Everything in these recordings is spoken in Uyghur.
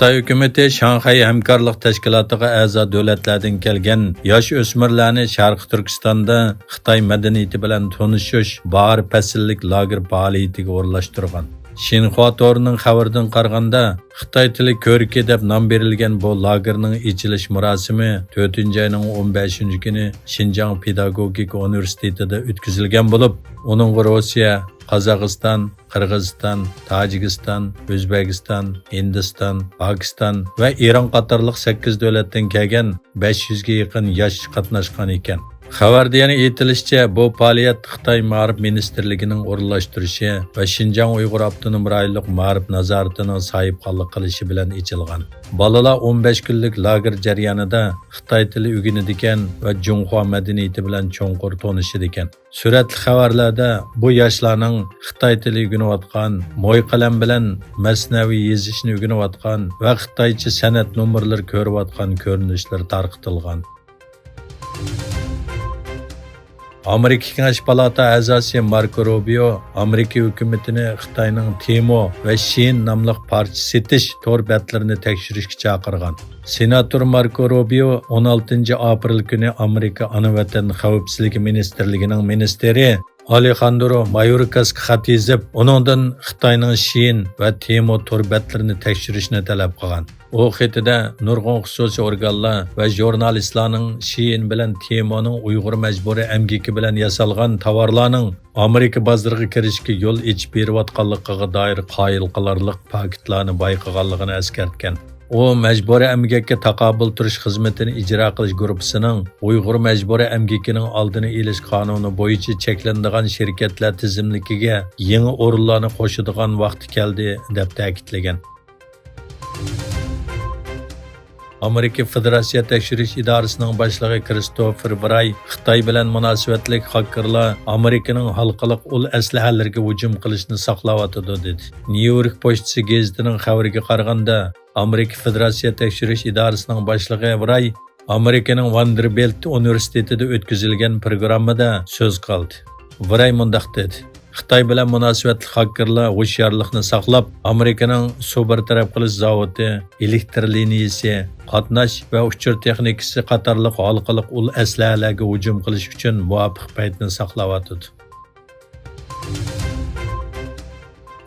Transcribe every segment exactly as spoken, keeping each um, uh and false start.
خىتاي ھۆكۈمىتى شاڭخەي ھەمكارلىق تەشكىلاتىغا ئەزا دۆلەتلەردىن كەلگەن ياش ئۆسمۈرلەرنى شەرقىي تۈركىستاندا خىتاي مەدەنىيىتى بىلەن تونۇشۇش باھار پەسىللىك لاگېر پائالىيىتىگە ئورۇنلاشتۇرغان. شىنخۇا تورىنىڭ خەۋىرىدىن قارىغاندا، خىتاي تىلى كۆرىكى دەپ نام بېرىلگەن بۇ لاگېرنىڭ ئېچىلىش مۇراسىمى تۆتىنچى ئاينىڭ ئون بەشىنچى كۈنى شىنجاڭ پېداگوگىكا ئۇنىۋېرسىتېتىدا ئۆتكۈزۈلگەن بولۇپ، ئۇنىڭغا روسىيە، قازاقىستان، قىرغىزىستان، تاجىكىستان، ئۆزبېكىستان، ھىندىستان، پاكىستان ۋە ئىران قاتارلىق سەككىز دۆلەتتىن كەلگەن بەش يۈزگە يېقىن ياش قاتناشقان ئىكەن. خەۋەردە يەنە ئېيتىلىشىچە، بۇ پائالىيەت خىتاي مائارىپ مىنىستىرلىكىنىڭ ئورۇنلاشتۇرۇشى ۋە شىنجاڭ ئۇيغۇر ئاپتونوم رايونلۇق مائارىپ نازارىتىنىڭ ساھىبخانلىق قىلىشى بىلەن ئېچىلغان. بالىلار ئون بەش كۈنلۈك لاگېر جەريانىدا خىتاي تىلى ئۆگىنىدىكەن ۋە جۇڭخۇا مەدەنىيىتى بىلەن چوڭقۇر تونۇشىدىكەن. سۈرەتلىك خەۋەرلەردە بۇ ياشلارنىڭ خىتاي تىلى ئۆگىنىۋاتقان، موي قەلەم بىلەن مەسنەۋى يېزىشنى ئۆگىنىۋاتقان ۋە خىتايچە سەنئەت نومۇرلىرى كۆرۈۋاتقان كۆرۈنۈشلىرى تارقىتىلغان. ئامېرىكا كېڭەش پالاتا ئەزاسى ماركو روبىيو ئامېرىكا ھۆكۈمىتىنى خىتاينىڭ تېمو ۋە شېيىن ناملىق پارچە سېتىش تور بەتلىرىنى تەكشۈرۈشكە چاقىرغان. سېناتور ماركو روبىيو ئون ئالتىنچى ئاپرېل كۈنى ئامېرىكا ئانا ۋەتەن خەۋپسىزلىكى مىنىستىرلىكىنىڭ مىنىستىرى ئالېخاندرو مايوركاسقا خەت يېزىپ، ئۇنىڭدىن خىتاينىڭ شېيىن ۋە تېمو تور بەتلىرىنى تەكشۈرۈشنى تەلەپ قىلغان. ئۇ خېتىدە نۇرغۇن خۇسۇسىي ئورگانلار ۋە ژۇرنالىستلارنىڭ شېيىن بىلەن تېمونىڭ ئۇيغۇر مەجبۇرىي ئەمگىكى بىلەن ياسالغان تاۋارلارنىڭ ئامېرىكا بازىرىغا كىرىشكە يول ئېچىپ بېرىۋاتقانلىقىغا دائىر قايىل قىلارلىق پاكىتلارنى بايقىغانلىقىنى ئەسكەرتكەن. ئۇ مەجبۇرىي ئەمگەككە تاقابىل تۇرۇش خىزمىتىنى ئىجرا قىلىش گۇرۇپپىسىنىڭ ئۇيغۇر مەجبۇرىي ئەمگىكىنىڭ ئالدىنى ئېلىش قانۇنى بويىچە چەكلىنىدىغان شىركەتلەر تىزىملىكىگە يېڭى ئورۇنلارنى قوشىدىغان ۋاقتى كەلدى، دەپ تەكىتلىگەن. ئامېرىكا فېدېراتسىيە تەكشۈرۈش ئىدارىسىنىڭ باشلىقى كىرىستوفېر ۋىراي خىتاي بىلەن مۇناسىۋەتلىك خاككېرلار ئامېرىكىنىڭ ھالقىلىق ئۇل ئەسلىھەلىرىگە ھۇجۇم قىلىشنى ساقلاۋاتىدۇ، دېدى. نيۇ يورك پوچتىسى گېزىتىنىڭ خەۋىرىگە قارىغاندا، ئامېرىكا فېدېراتسىيە تەكشۈرۈش ئىدارىسىنىڭ باشلىقى ۋىراي ئامېرىكىنىڭ ۋاندېربىلت ئۇنىۋېرسىتېتىدا ئۆتكۈزۈلگەن پروگراممىدا سۆز قىلدى. ۋىراي مۇنداق دېدى: خىتاي بىلەن مۇناسىۋەتلىك خاككېرلار ھوشيارلىقنى ساقلاپ، ئامېرىكىنىڭ سۇ بىر تەرەپ قىلىش زاۋۇتى، ئېلېكتر لىنىيىسى، قاتناش ۋە ئۇچۇر تېخنىكىسى قاتارلىق ھالقىلىق ئۇل ئەسلىھەلەرگە ھۇجۇم قىلىش ئۈچۈن مۇۋاپىق پەيتنى ساقلاۋاتىدۇ.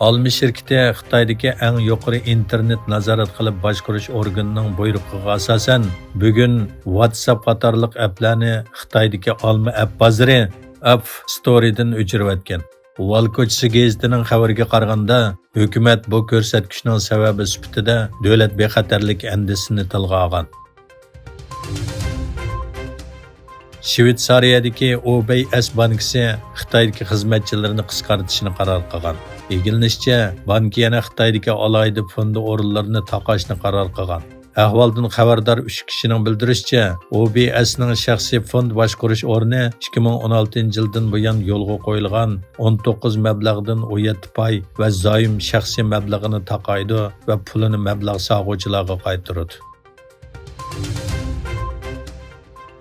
ئالما شىركىتى خىتايدىكى ئەڭ يۇقىرى ئىنتېرنېت نازارەت قىلىپ باشقۇرۇش ئورگىنىنىڭ بۇيرۇقىغا ئاساسەن، بۈگۈن ۋاتساپ قاتارلىق ئەپلەرنى خىتايدىكى ئالما ئەپ بازىرى، ئەپ ستورىدىن ئۆچۈرۈۋەتكەن. ۋال كوچىسى گېزىتىنىڭ خەۋىرىگە قارىغاندا، ھۆكۈمەت بۇ كۆرسەتكۈچنىڭ سەۋەبى سۈپىتىدە دۆلەت بىخەتەرلىك ئەندىزىسىنى تىلغا ئالغان. شۋېتسارىيەدىكى ئوبەي ئەس بانكىسى خىتايدىكى خىزمەتچىلىرىنى قىسقارتىشنى قارار قىلغان. ئىگىلىنىشىچە، بانكا يەنە خىتايدىكى ئالاھىدە فوند ئورۇنلىرىنى تاقاشنى قارار قىلغان. ئەھۋالدىن خەۋەردار ئۈچ كىشىنىڭ بىلدۈرۈشىچە، ئوبەي ئەسنىڭ شەخسىي فوند باشقۇرۇش ئورنى ئىككى مىڭ ئون ئالتىنچى يىلدىن بۇيان يولغا قويۇلغان ئون توققۇز مەبلەغدىن ئون يەتتە پاي ۋە زايوم شەخسىي مەبلىغىنى تاقايدۇ ۋە پۇلىنى مەبلەغ سالغۇچىلارغا قايتۇرىدۇ.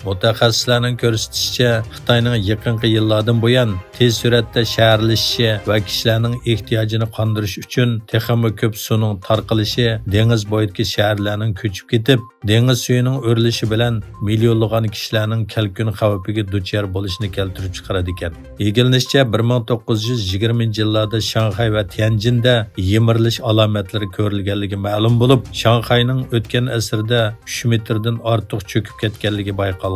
مۇتەخەسسىسلەرنىڭ كۆرسىتىشىچە، خىتاينىڭ يېقىنقى يىللاردىن بۇيان تېز سۈرئەتتە شەھەرلىشىشى ۋە كىشىلەرنىڭ ئېھتىياجىنى قاندۇرۇش ئۈچۈن تېخىمۇ كۆپ سۇنىڭ تارقىلىشى دېڭىز بويىدىكى شەھەرلەرنىڭ كۆچۈپ كېتىپ، دېڭىز سۈيىنىڭ ئۆرلىشى بىلەن مىليونلىغان كىشىلەرنىڭ كەلكۈن خەۋپىگە دۇچار بولۇشىنى كەلتۈرۈپ چىقىرىدىكەن. ئىگىلىنىشىچە، بىر مىڭ توققۇز يۈز يىگىرمىنچى يىللاردا شاڭخەي ۋە تيەنجىندە يىمىرىلىش ئالامەتلىرى كۆرۈلگەنلىكى مەلۇم بولۇپ، شاڭخەينىڭ ئۆتكەن ئەسىردە ئۈچ مېتىردىن ئارتۇق چۆكۈپ كەتكەنلىكى بايقالغان.